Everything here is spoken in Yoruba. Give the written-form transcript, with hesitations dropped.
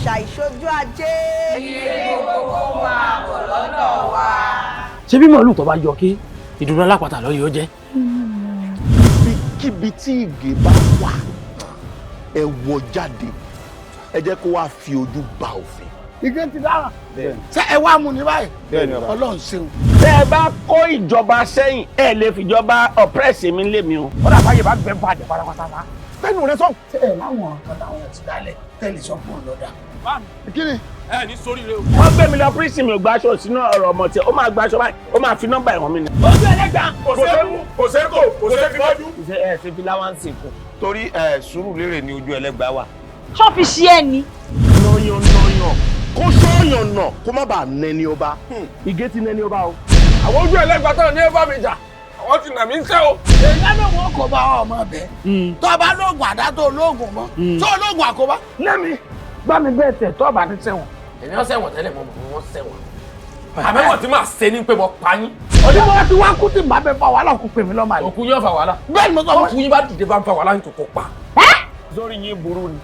Òòṣà ìṣojú ajé. Ire gbogbo máa bọ̀ lọ́dọ̀ wa. Ṣé bí màálù tó bá yọ kí ìdùnnú alápàtà lọ yóò jẹ. Kíbi tí Ìgè bá wà, ẹ wọ jáde, ẹ jẹ́ kó wá fi ojú ba òfin. Ìgè ti dára. Ṣé ẹ wá mú ní báyìí? Ọlọ́run ṣeun. Tẹ́ ẹ bá kó ìjọba sẹ́yìn, ẹ lè fìjọba oppress mi lé mi o. Ó dà fáyé bá gbẹ bàjẹ́ pátápátá. Pẹ́ẹ́nù rẹ sọ. Ṣé ẹ láwọn kan táwọn ti dálẹ̀ tẹ́lẹ̀ sọ fún ọ̀lọ́dà? Kí ni? Ẹ ní sórí rẹ o. Wọ́n gbé mi lọ prison, mi ò gbaṣọ sínú ọ̀rọ̀ ọmọ tí ó máa gbaṣọ báyìí, ó máa fi nọ́mbà ẹ̀wọ̀n mi ni. Ojú ẹlẹ́gbàá. Kò ṣe mú, kò ṣe kò, kò ṣe fi mọ́jú. Ṣé ẹ ṣe fi láwáǹsì kù? Torí ẹ sùúrù lérè ní ojú ẹlẹ́gbàá wà. Ṣọ́ fi ṣe ẹ ni. Nàyàn nàyàn kó sọ́ọ̀yàn nà kó má bàa nẹni ọba. Ìgè ti nẹni ọba o. Àwọn ojú ẹlẹ́gbàá tán ní ẹ bá mi jà, àwọn ti nà mí ń sẹ́ o. Èyí ló wọ́n kó bá ọmọ bẹ́ẹ̀. Tó o bá lóògùn àdá tó lóògùn mọ́. Tó o lóògùn àkóbá. Lẹ́mi bá mi bẹ́ẹ̀ tẹ̀ tó ọba ní sẹ́wọ̀n. Èmi wọ́n sẹ́wọ̀n tẹ́lẹ̀, mọ́ wọ́n sẹ́wọ̀n. Àmẹ́wọ̀n tí màá ṣe ni pé mo pa yín. Onímọ̀ tí wàá kú tí bá bẹ fa wàhálà, kò pè mí lọ́mọ àlè. Òkú yóò fa wàhálà. Bẹ́ẹ̀ ni mo sọ fún Òkú yín bá dìde bá ń fa wàhálà yín tó kó pa. Sórí yín burú ni.